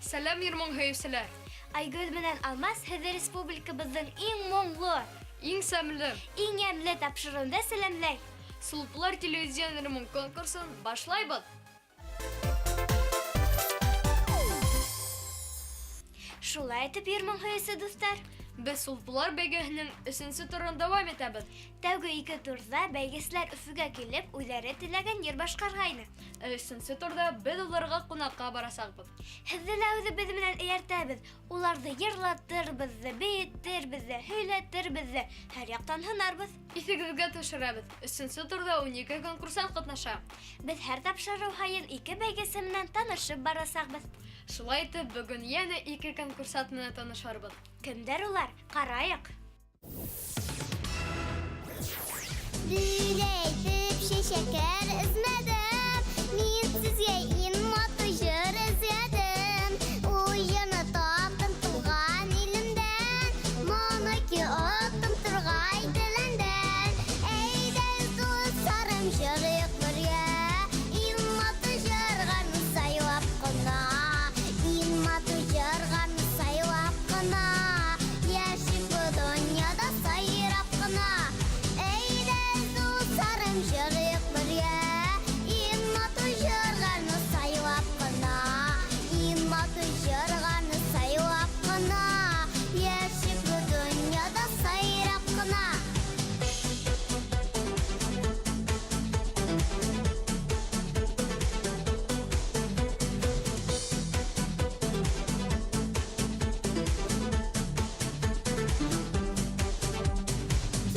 Сәләм, йыр-моң һөйөүселәр! Айгөл менән Алмаз һеҙҙе республикабыҙҙың иң моңло, иң сәмле, иң йәмле тапшырыуында сәләмләй. Сулпылар телевизион йыр-моң конкурсын башлайбыҙ! Шулай итеп, йыр-моң һөйөүсе дуҫтар, Беҙ Сулпылар бәйгеһенең өсөнсө турын дауам итәбеҙ. Тәүге ике турҙа бәйгеселәр Өфөгә килеп, үҙҙәре теләгән йыр башҡарғайны. Ә өсөнсө турҙа беҙ уларға ҡунаҡҡа барасаҡбыҙ. Һеҙҙе лә үҙебеҙ менән эйәртәбеҙ. Уларҙы йырлатырбыҙ ҙа, бейетербеҙ ҙә, һөйләтербеҙ ҙә, һәр яҡтан һынарбыҙ. Иҫегеҙгә төшөрәбеҙ, өсөнсө турҙа 12 конкурсант ҡатнаша. Беҙ һәр тапшырыу һайын ике бәйгесе менән танышып барасаҡбыҙ. Шулай итеп, бөгөн йәнә ике конкурсант менән танышырбыҙ. Кемдәр улар? Ҡарайыҡ! Бүләйтеп чәчәкләр эзмәдем, Мин сезгә иң матур җыр эзләдем. Ул җырны таптым туган илемдән, Моны ки оттым тургай телендән. Әйдәгез, дусларым, җырлыйк бергә, Иң матур җырганы сайлап кына, Иң матур җырганы сайлап кына, Яшик бу дөньяда сайрап кына. Әйдәгез, дусларым, җырлыйк бергә, Иң матур җырганы сайлап кына, Иң матур җырганы сайлап кына, Яшик бу дөньяда сайрап кына.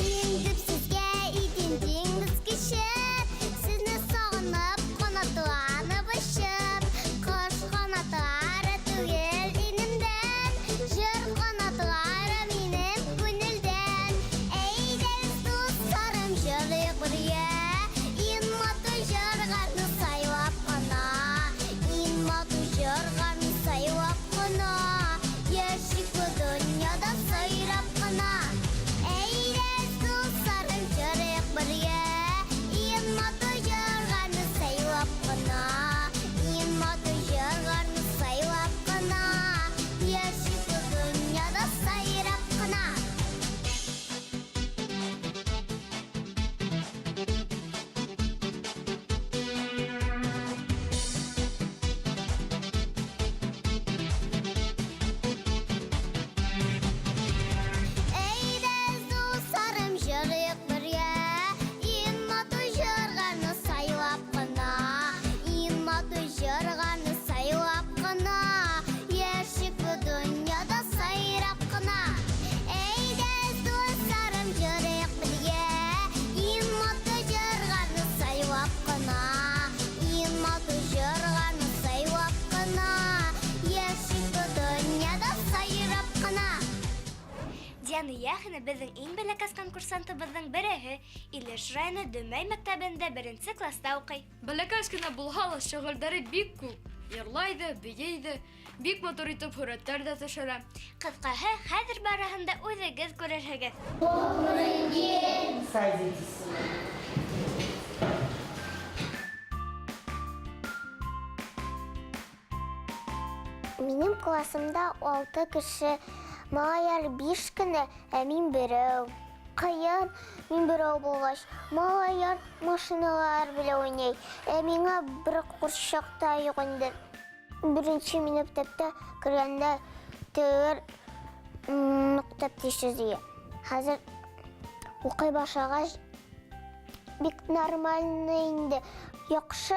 Килдем сезгә идем диңгез кичеп, Сезне сагынып, канатланып очып, Кош канатлары түгел инемдән, Җыр канатлары минем күңелдән. Әйдәгез, дусларым, җырлыйк бергә, Иң матур җырганы сайлап кына, Иң матур җырганы сайлап кына, Яшик бу дөньяда сайрап кына. Әйдәгез, дусларым, җырлыйк бергә, Иң матур җырганы сайлап кына, Иң матур җырганы сайлап кына, Яшик бу дөньяда сайрап кына. Әйдәгез, дусларым, җырлыйк бергә, Иң матур җырганы сайлап кына, Иң матур җырганы сайлап кына, Яшик бу дөньяда сайрап кына. Әйдәгез, дусларым, җырлыйк бергә, Иң матур җырганы сайлап кына, Иң матур җырганы сайлап кына, Яшик бу дөньяда сайрап кына. Диана Яхина беҙҙең иң бәләкәс конкурсантыбыҙҙың береһе, Илеш районы Дөмәй мәктәбендә беренсе класста уҡый. Бәләкәс кенә булһа ла, шөғөлдәре бик күп. Йырлай ҙа, бейей ҙә, бик матур итеп һүрәттәр ҙә төшөрә. Ҡыҫҡаһы, хәҙер барыһын да үҙегеҙ күрерһегеҙ. Добрый день! Садитесь. Минем классымда алты кеше, малайлар биш кенә, ә мин берәү. Кыен, мин берәү булгач, малайлар машиналар белән уйный, ә миңа бер курчак та юк инде. Беренче мин мәктәптә кергәндә тегеләр нык тиз Хәзер укый башлагач, бик нормально инде. Яхшы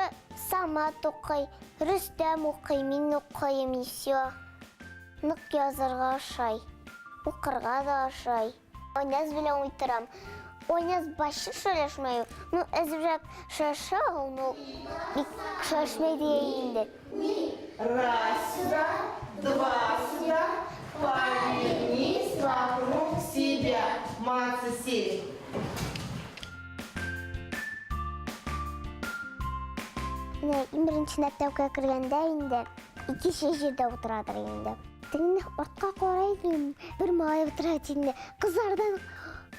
Самат укый, Рөстәм укый, мин укыйм, и всё. Нык язырга ошай, укырга да ошай. Айназ белән утырам. Айназ вообще шөләшмәй. Ну, әзрәк шаша ул, ну, бик шашмай дия инде. Раз сюда, два сюда, повернись вокруг себя. Молодцы, сели. Менә иң беренче мәктәпкә кергәндә инде икенче җирдә утырадыр инде. Тегене артка карай идем, бер малай утыра инде. Кызлардан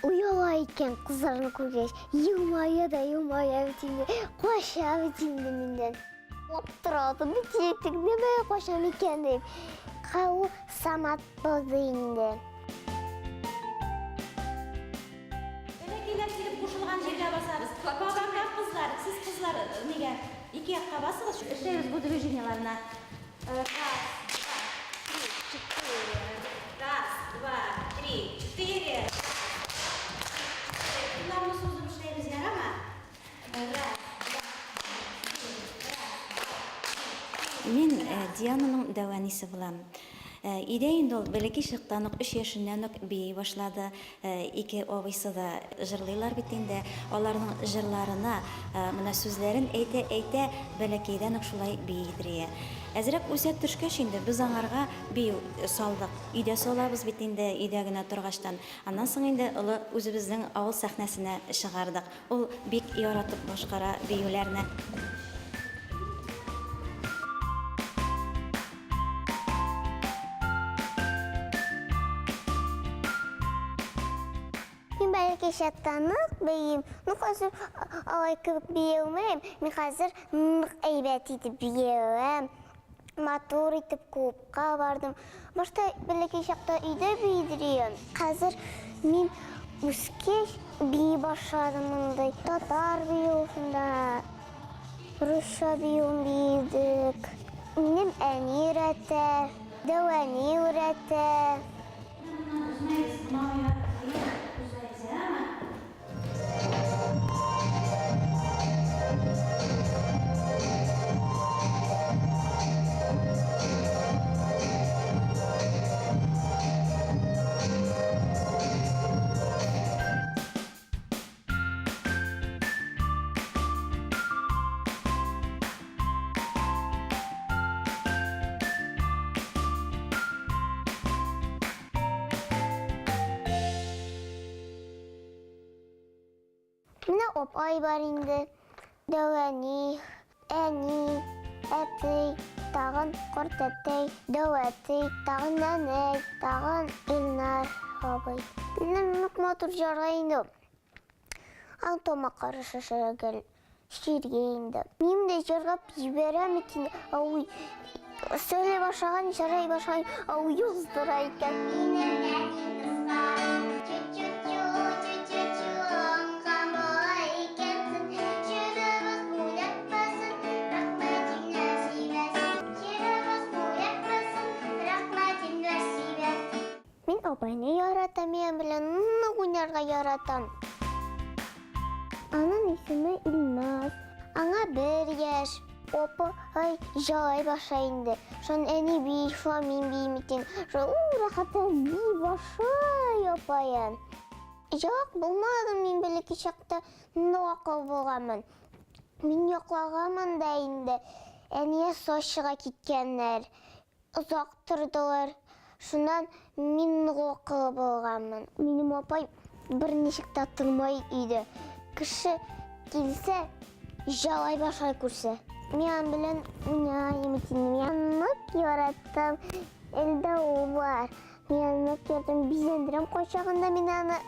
ояла икән, кызларны күргәч, елмая да елмая бит инде, кача бит инде миннән. Аптырадым бит, нәмә ҡашам икән дип. Ул Самат булды инде. Бәләкәйләр килеп ҡушылған ергә баҫабыҙ. Бабаҡ ҡыҙҙар, һеҙ ҡыҙҙар нигә ике яҡҡа баҫығыҙ. Эшләйбеҙ был движениеларына. Раз, два, три, четыре. Раз, два, три, четыре. Ҡулларҙы һуҙып эшләйбеҙ, ярамы? Раз, два, три, раз. Мин Диананың дәү әнисе булам. Өйҙә инде ул бәләкәй саҡтан уҡ, 3 йәшенән үк бейей башланы. Ике абыйсы ла йырлайҙар бит инде. Уларҙың йырларына бына һүҙҙәрен әйтә-әйтә бәләкәйҙән үк шулай бейейҙер. Әҙерәк үҫә төшкәс инде беҙ аңарға бейеү салдыҡ. Өйҙә салабыҙ бит инде, өйҙә генә торғастан. Анан һуң инде оло үҙебеҙҙең ауыл сәхнәһенә сығарҙыҡ. Ул бик яратып башҡара бейеүҙәрҙе. Мин бәләкәй чактан ук бейейем. Ну, хәҙер алай кебек бейей алмайым. Мин хәҙер ныҡ әйбәт итеп бейейем. Матур итеп клубҡа барҙым. Башта бәләкәй чакта өйҙә бейейҙер. Хәҙер мин үҫкәс бейей башланым мондай. Татар бейеүендә, русса бейеүен бейедек. Минең әни өйрәтә, дәү әни өйрәтә. Менә апай бар инде, дәү әни, әни, әтей, тағын ҡартәтәй, дәү әтей, тағын нәнәй, тағын Илнар абый. Илнар ныҡ матур йырлай инде. Аң тамаҡ ҡарыша гел ширгә инде. Мин дә йырлап ебәрәм бит инде. Ау, сөйләй башлаған, йырлай башлаған, ау, яздыра икән. Минең нәни дуҫларым, чу-чу-чу, чу-чу-чу, аңҡан бала икәнсең. Ширыбыҙ бүләк булсын, рәхмәтеңде сибәсен. Ширыбыҙ бүләк булсын, рәхмәтеңде сибәсен. Мин апайны яратам, мин белән ныҡ уйнарға яратам. Аның исеме Илназ. Аңа 1 йәш. Апай җылай башлай инде. Шунан әни бейей, шунан мин бейейем икән. Шунан рәхәтләнеп бейей башлай апайым. Җылак булмадым мин бәләкәй чакта, нык акыллы булганмын. Мин йоҡлағанмын да инде. Әниә Сочиға киткәннәр. Оҙаҡ торҙолар. Шунан мин нык акыллы булганмын. Минең апай бер ничек тә тормай өйҙә. Кеше килсә, җылай башлай күрсә. Мин аның белән уйнайым икән. Мин ныҡ яраттым. Әлдә ул бар. Мин ныҡ яраттым. Бизәндерәм ҡайсағында мин аны.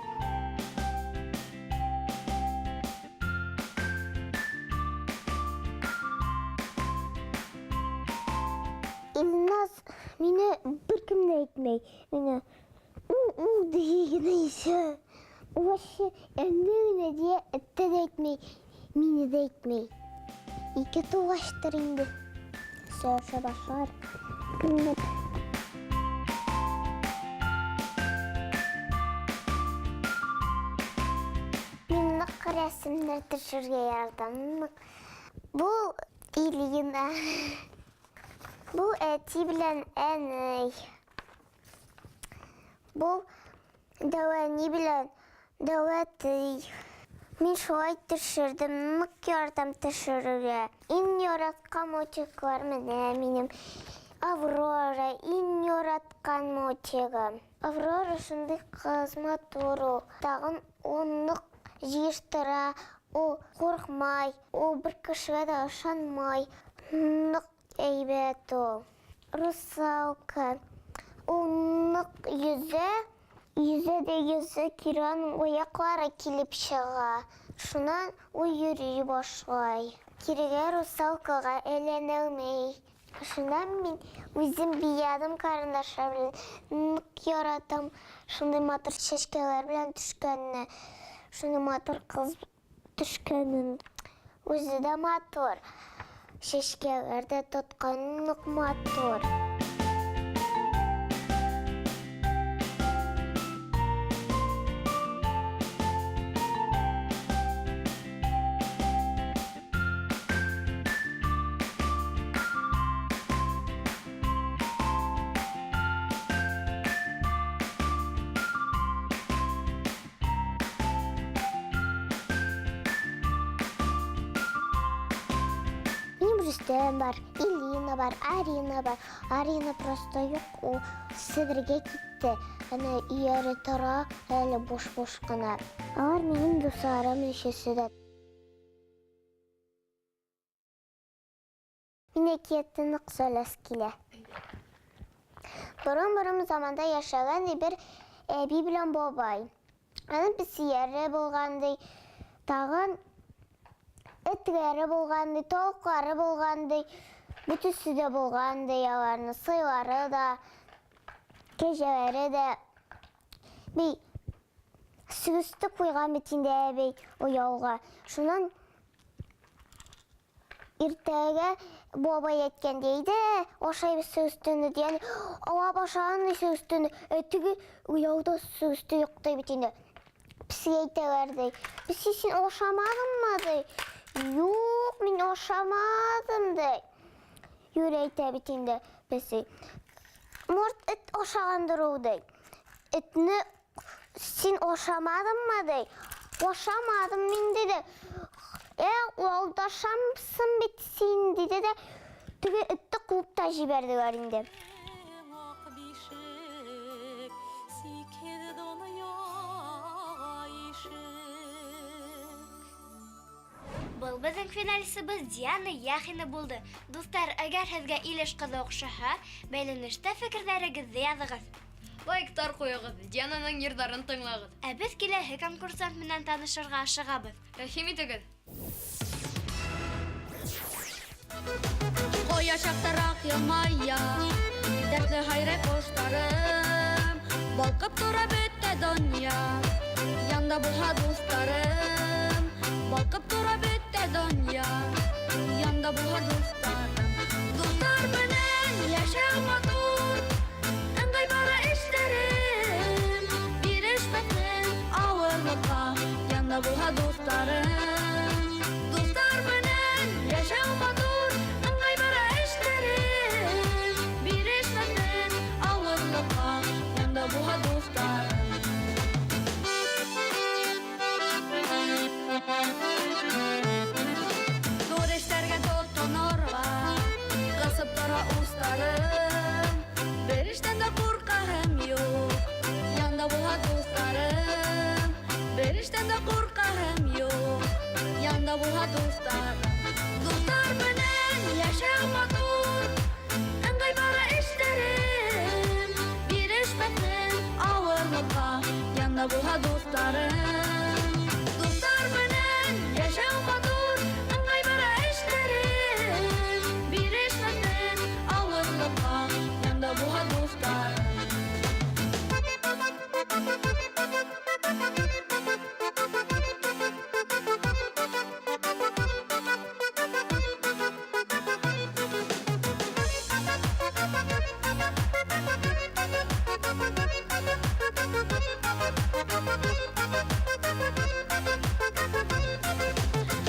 Илназ мине бер кем дә әйтмәй. Мине у-у тип генә әйтә. Вообще әнә генә тиә, этте дә әйтмәй, мине дә әйтмәй. Ике туғаштыр инде. Сөйләшә башлар. Кемдер. Мин ныҡ рәсемдәр төшөргә яратам. Ныҡ. Был Илина. Был әти белән әней. Был дәү әни белән дәү әтей. Мин шулай төшөрҙөм, ныҡ яратам төшөрөргә. Иң яратҡан мультиклар менә минең Аврора, иң яратҡан мультигым. Аврора шундай ҡыҙ, матур ул. Тағын ул ныҡ йыйыштыра, ул ҡурҡмай, ул бер кешегә лә ышанмай. Ныҡ әйбәт ул. Русалка. Ул ныҡ йөҙә, йөҙә дә йөҙә, кире аның аяҡлары килеп сыға. Шунан ул йөри башлай. Кирегә русалкага әйләнәлмәй. Шунан мин үзем биядым карандашлар белән. Нык яратам шундый матур чәчкәләр белән төшкәнне. Шундый матур кыз төшкәнен. Үзе дә матур. Чәчкәләр дә тоткан нык матур. Минем Рөстәм бар, Илина бар, Арина бар. Арина просто юк, ул Себергә китте. Әнә өйләре тора, әле буш-буш кына. Алар минем дусларым өчесе дә. Мин әкиятне нык сөйләс килә. Борын-борын заманда яшәгән ди бер әби белән бабай. Аның песиләре булган ди, тагын этләре булган ди, тавыклары булган ди, бөтесе дә булган ди аларның, сыйлары да, кәҗәләре дә. Би сөгесте куйган бит инде әби оялга. Шуннан иртәгә бабай әйткән ди, әйдә, ашайбыз сөгестене дигән. Ала башлаган ди сөгестене. Ә теге оялда сөгесте юк ди бит инде. Песи әйтәләр ди. Песи син ашамадыңмы ди. Юк, мин ашамадым ди. Юри әйтә бит инде песи. Может, эт ашагандыр ул ди. Этне син ашамадыңмы ди. Ашамадым мин диде. Ә, алдашамсың бит син диде дә, теге этне куып та җибәрделәр инде. Ак бишек, сикер дөньяга ишек. Был беҙҙең финалисыбыҙ Диана Яхина булды. Дуҫтар, әгәр һеҙгә Илеш ҡыҙы оҡшаһа, бәйләнештә фекерҙәрегеҙҙе яҙығыҙ. Лайктар ҡуйығыҙ, Диананың йырҙарын тыңлағыҙ. Ә беҙ киләһе конкурсант менән танышырға ашығабыҙ. Рәхим итегеҙ. Ҡояш яҡтыраҡ йылмая, дәртле һайрай ҡоштарым, балҡып тора бөтә донъя, янда булһа дуҫтарым, балҡып тора бөтә донъя, янда булһа дуҫтарым. Дуҫтар менән йәшәү матур, ыңғай бара эштәрем, бирешмәҫмен ауырлыҡҡа, янда булһа дуҫтарым. Дуҫтар менән йәшәү матур, ыңғай бара эштәрем, бирешмәҫмен ауырлыҡҡа, янда булһа дуҫтарым. Ҙур эштәргә тотонорға, ҡыҫып тора устарым, бер эштән дә ҡурҡаһым юҡ, янда булһа дуҫтарым, бер эштән дә ҡурҡаһым юҡ, янда булһа дуҫтарым. Дуҫтар менән йәшәү матур, ыңғай бара эштәрем, бирешмәҫмен ауырлыҡҡа, янда булһа дуҫтарым. Дуҫтар менән йәшәү матур, ыңғай бара эштәрем, бирешмәҫмен ауырлыҡҡа, янда булһа дуҫтарым.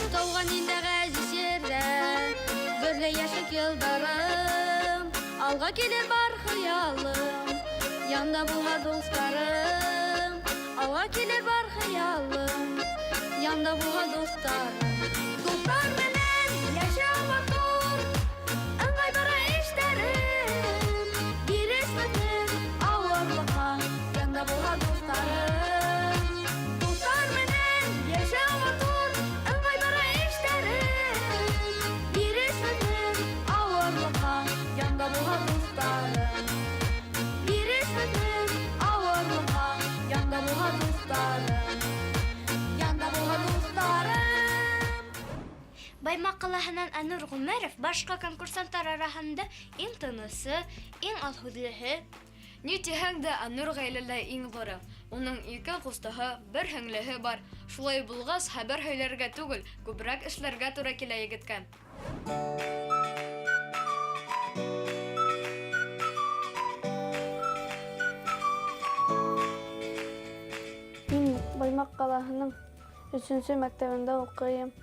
Тыуған инде ғәзиз ерҙә, гөрләй йәшлек йылдарым, алға килер бар хыялым, янда булһа дуҫтарым, алға килер бар хыялым, янда булһа дуҫтарым. Дуҫтар менән йәшәү матур, ыңғай бара эштәрем, бирешмәҫмен ауырлыҡҡа, янда булһа дуҫтарым. Дуҫтар менән йәшәү матур, ыңғай бара эштәрем, бирешмәҫмен ауырлыҡҡа, янда булһа дуҫтарым. Бирешмәҫмен ауырлыҡҡа, янда булһа дуҫтарым. Янда булһа дуҫтарым. Баймаҡ ҡалаһынан Әнүр Ғүмәров башҡа конкурсанттар араһында иң тынысы, иң аҙ һүҙлеһе. Ни тиһәң дә, Әнүр ғаиләлә иң ҙуры. Уның ике ҡустыһы, бер һеңлеһе бар. Шулай булғас, хәбәр һөйләргә түгел, күберәк эшләргә тура килә егеткә. Мин Баймаҡ ҡалаһының өсөнсө мәктәбендә уҡыйым.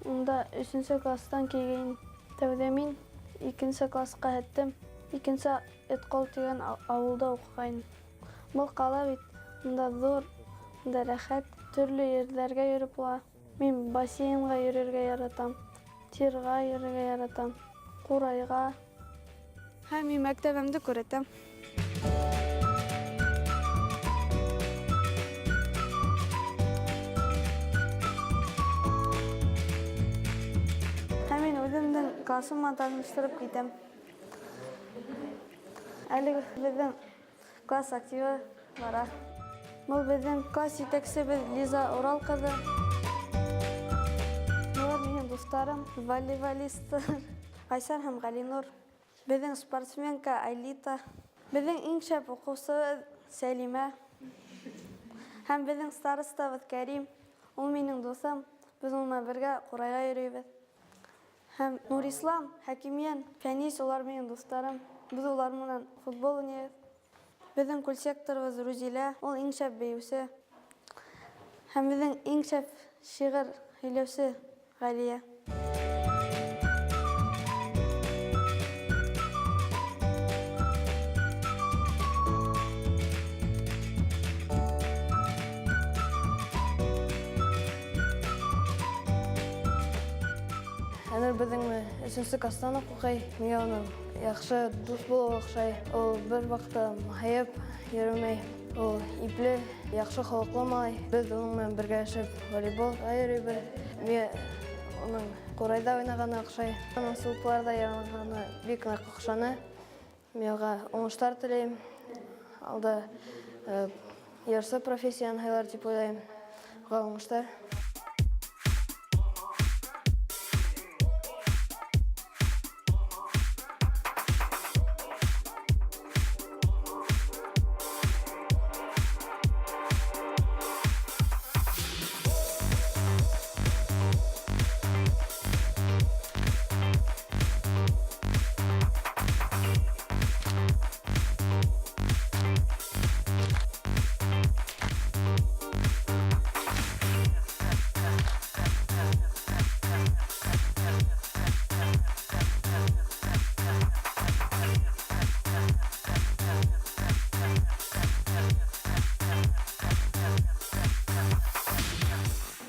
Унда өсөнсө кластан килгәйнем. Тәүҙә мин икенсе класҡа еттем. Икенсе Этҡол тигән ауылда уҡығайным. Был ҡала бит унда ҙур, унда рәхәт, төрлө ерҙәргә йөрөп була. Мин бассейнға йөрөргә яратам, тирға йөрөргә яратам, ҡурайға. Һәм мин мәктәбемде күрәтәм. Һәм мин үҙемдең классым менән таныштырып китәм. Әле беҙҙең класс активы бара. Был беҙҙең класс етәксебеҙ Лиза Урал ҡыҙы. Былар минең дуҫтарым, волейболисттар Айсар һәм Ғәлинур. Беҙҙең спортсменка Айлита. Беҙҙең иң шәп уҡыусыбыҙ Сәлимә. Һәм беҙҙең старостабыҙ Кәрим. Ул минең дуҫым. Беҙ уның менән бергә ҡурайға йөрөйбөҙ. Һәм Нурислам, Хәкимйән, Фәнис, улар минең дуҫтарым. Беҙ улар менән футбол уйнайбыҙ. Беҙҙең кульсекторыбыҙ Рузилә, ул иң шәп бейеүсе. Һәм беҙҙең иң шәп шиғыр һөйләүсе Ғәлиә. Әнүр беҙҙең өсөнсө кластан уҡ уҡый. Миңә уның яҡшы дуҫ булыуы оҡшай. Ул бер ваҡытта маһайып йөрөмәй. Ул ипле, яҡшы холоҡло малай. Беҙ уның менән бергәләшеп волейболға йөрөйбөҙ. Миңә уның ҡурайҙа уйнағаны оҡшай. Уның сулпыларҙа йырлағаны бик ныҡ оҡшаны. Мин уға уңыштар теләйем. Алда йырсы профессияһын һайлар тип уйлайым. Уға уңыштар.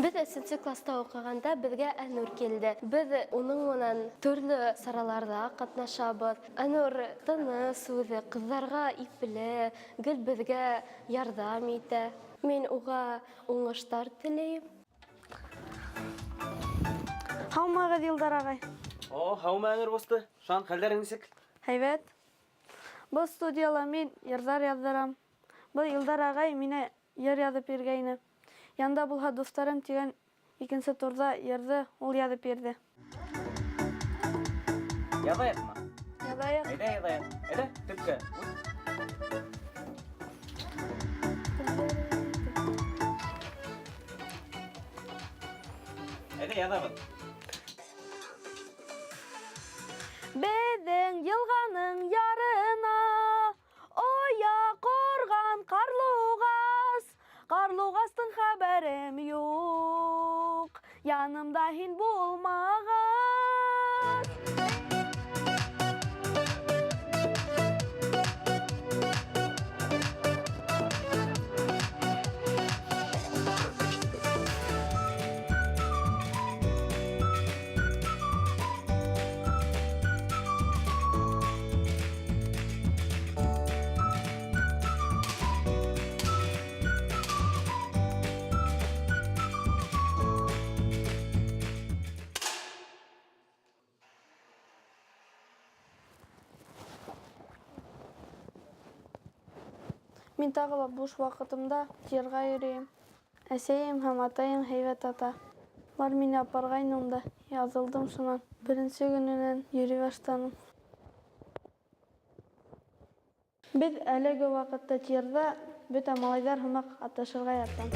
Беҙ өсөнсө класта уҡығанда беҙгә Әнүр килде. Беҙ уның менән төрлө сараларҙа ҡатнашабыҙ. Әнүр тыныс үҙе, ҡыҙҙарға ипле, гел беҙгә ярҙам итә. Мин уға уңыштар теләйем. Һаумыһығыҙ, Илдар ағай. О, һаумы, Әнүр ҡусты. Шан, хәлдәрең нисек? Һәйбәт. Был студияла мин йырҙар яҙҙырам. Был Илдар ағай миңә йыр яҙып биргәйне. Янда булһа дуҫтарым тигән икенсе турҙа йырҙы ул яҙып бирҙе. Яҙайыҡмы? Яҙайыҡ. Әйҙә, яҙайыҡ. Әйҙә, төпкә. Әйҙә, яҙабыҙ. Беҙҙең йылғаның ярына оя ҡорған ҡарлуғас, ҡарлуғастың хәбәрем юҡ, янымда һин булмағас. Мин тағы ла буш ваҡытымда йырға йөрөйөм. Әсәйем һәм атайым һәйбәт ата. Улар мине апарғайны унда. Яҙылдым шунан. Беренсе көнөнән йөрөй башланым. Беҙ әлеге ваҡытта тирҙа бөтә малайҙар һымаҡ атышырға яратам.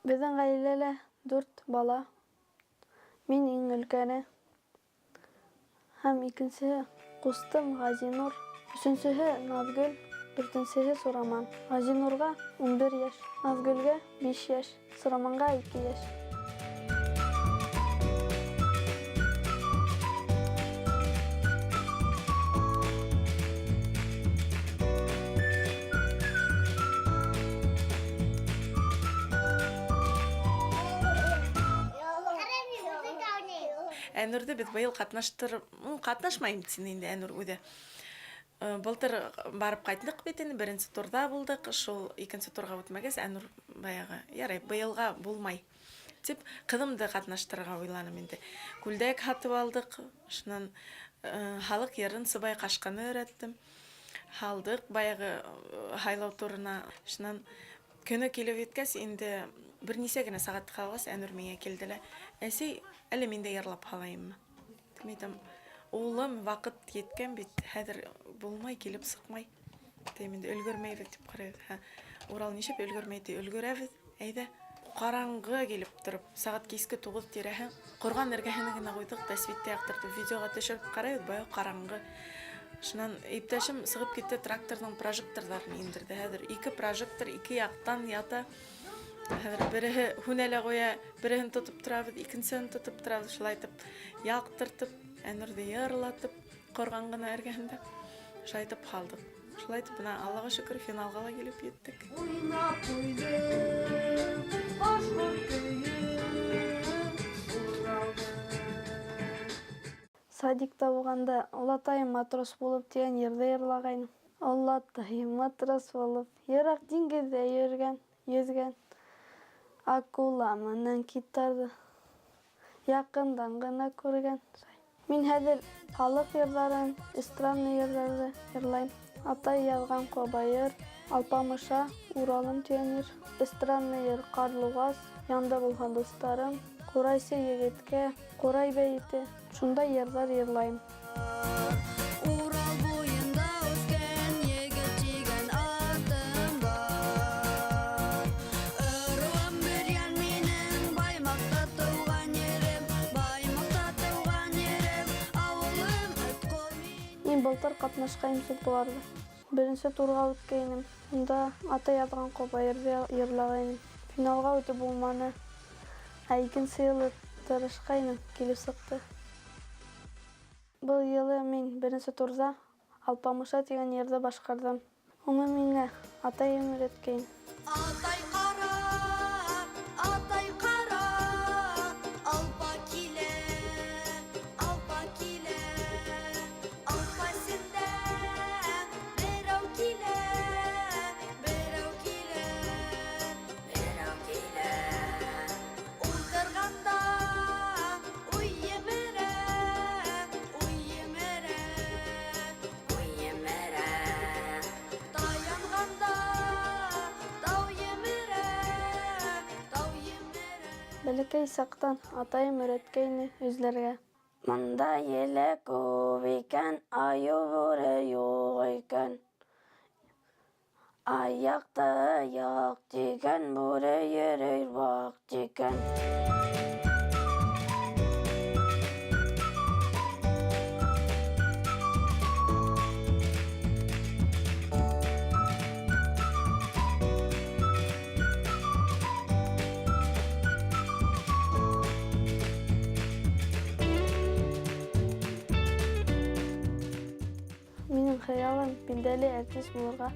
Беҙҙең ғаиләлә дүрт бала. Мин иң өлкәне. Һәм икенсеһе ҡустым Ғазинур, өсөнсөһө Наҙгөл, дүртенсеһе Сураман. Ғазинурға 11 йәш, Наҙгөлгә 5 йәш, Сураманға 2 йәш. Әнурҙы беҙ быйыл ҡатнашмайым тине инде Әнур үҙе. Былтыр барып ҡайттыҡ бит инде, беренсе турҙа булдыҡ, шул икенсе турға үтмәгәс, Әнур баяғы, ярай, быйылға булмай тип ҡыҙымды ҡатнаштырырға уйланым инде. Күлдәк һатып алдыҡ, шунан халыҡ йырын Сыбай ҡашҡаны өйрәттем. Һалдыҡ баяғы һайлау турына. Шунан көнө килеп еткәс, инде бер нисә генә сәғәт ҡалғас, Әнур миңә килде лә, әсәй, әле мин дә йырлап һалайыммы? Мин әйтәм, улым, ваҡыт еткән бит, хәҙер булмай, килеп сыҡмай. Тейем инде, өлгөрмәйбеҙ тип ҡарайбыҙ. Һә, Урал нисек өлгөрмәй ти, өлгөрәбеҙ, әйҙә. Ҡараңғы килеп тороп, сәғәт киске 9 тирәһе, ҡорған эргәһенә генә ҡуйҙыҡ, тәсбитте яҡтыртып, видеоға төшөрөп ҡарайбыҙ, бая ҡараңғы. Шунан иптәшем сығып китте, тракторҙың прожекторҙарын индерҙе. Хәҙер ике прожектор ике яҡтан ята. Хәҙер береһе һүнә лә ҡуя, береһен тотоп торабыҙ, икенсеһен тотоп торабыҙ, шулай итеп яҡтыртып, Әнурҙы йырлатып, ҡорған ғына эргәһендә шулай итеп һалдыҡ. Шулай итеп, бына Аллаға шөкөр, финалға ла килеп еттек. Уйнап ҡуйҙым, башҡорт көйө Уралды. Садикта булғанда олатайым матрос булып тигән йырҙы йырлағайным. Олатайым матрос булып, йыраҡ диңгеҙҙә йөргән, йөҙгән. Акула менән китарҙы яҡындан ғына күргән. Мин хәҙер халыҡ йырҙарын, эстрадный йырҙарҙы йырлайым. Атай яҙған ҡобайыр, Алпамыша, Уралым тигән йыр, эстрадный йыр Ҡарлуғас, Янда булһа дуҫтарым, Ҡурайсы егеткә, Ҡурай бәйете. Шундай йырҙар йырлайым. Урал буйында үҫкән егет тигән атым бар. Ырыуым бөрйән минең, Баймаҡта тыуған ерем, Баймаҡта тыуған ерем, ауылым Өткол минең. Мин былтыр ҡатнашҡайным Сулпыларҙа. Беренсе турға үткәйнем. Унда атай яҙған ҡобайырҙы йырлағайным. Финалға үтеп булманы. Ә икенсе йылы тырышҡайным, килеп сыҡты. Был йылы мин беренсе турҙа Алпамыша тигән йырҙы башҡарҙым. Уны миңә атайым өйрәткәйне. Атай ҡара, атай ҡара, алпа килә, алпа килә, алпа сендә берәү килә, берәү килә, берәү килә. Ултырғанда уй емерә, уй емерә, уй емерә. Таянғанда тау емерә, тау емерә. Бәләкәй саҡтан атайым өйрәткәйне эҙләргә. Мында еләк күп икән, айыу бүре юҡ икән. Аяҡты аяҡ тигән, бүре йөрөй ваҡ тигән. хыялым билдәле артист булырға.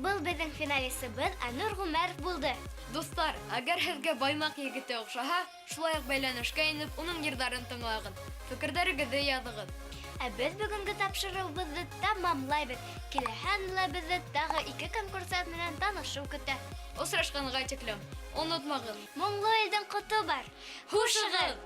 Был беҙҙең финалисыбыҙ Әнүр Ғүмәров булды. Дуҫтар, әгәр һеҙгә Баймаҡ егете оҡшаһа, шулай уҡ бәйләнешкә инеп, уның йырҙарын тыңлағыҙ, фекерҙәрегеҙҙе яҙығыҙ. Ә беҙ бөгөнгө тапшырыуыбыҙҙы тамамлайбыҙ. Киләһе аҙнала беҙҙе тағы ике конкурсант менән танышыу көтә. Осрашҡанға тиклем, онотмағыҙ. Моңло илдең ҡото бар. Хушығыҙ!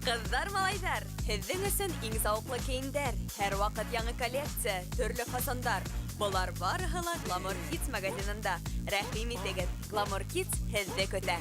Ҡыҙҙар, малайҙар, һеҙҙең өсөн иң зауыҡлы кейемдәр, һәр ваҡыт яңы коллекция, төрлө фасондар. Былар барыһы ла Glamour Kids магазинында. Рәхим итегеҙ, Glamour Kids һеҙҙе көтә.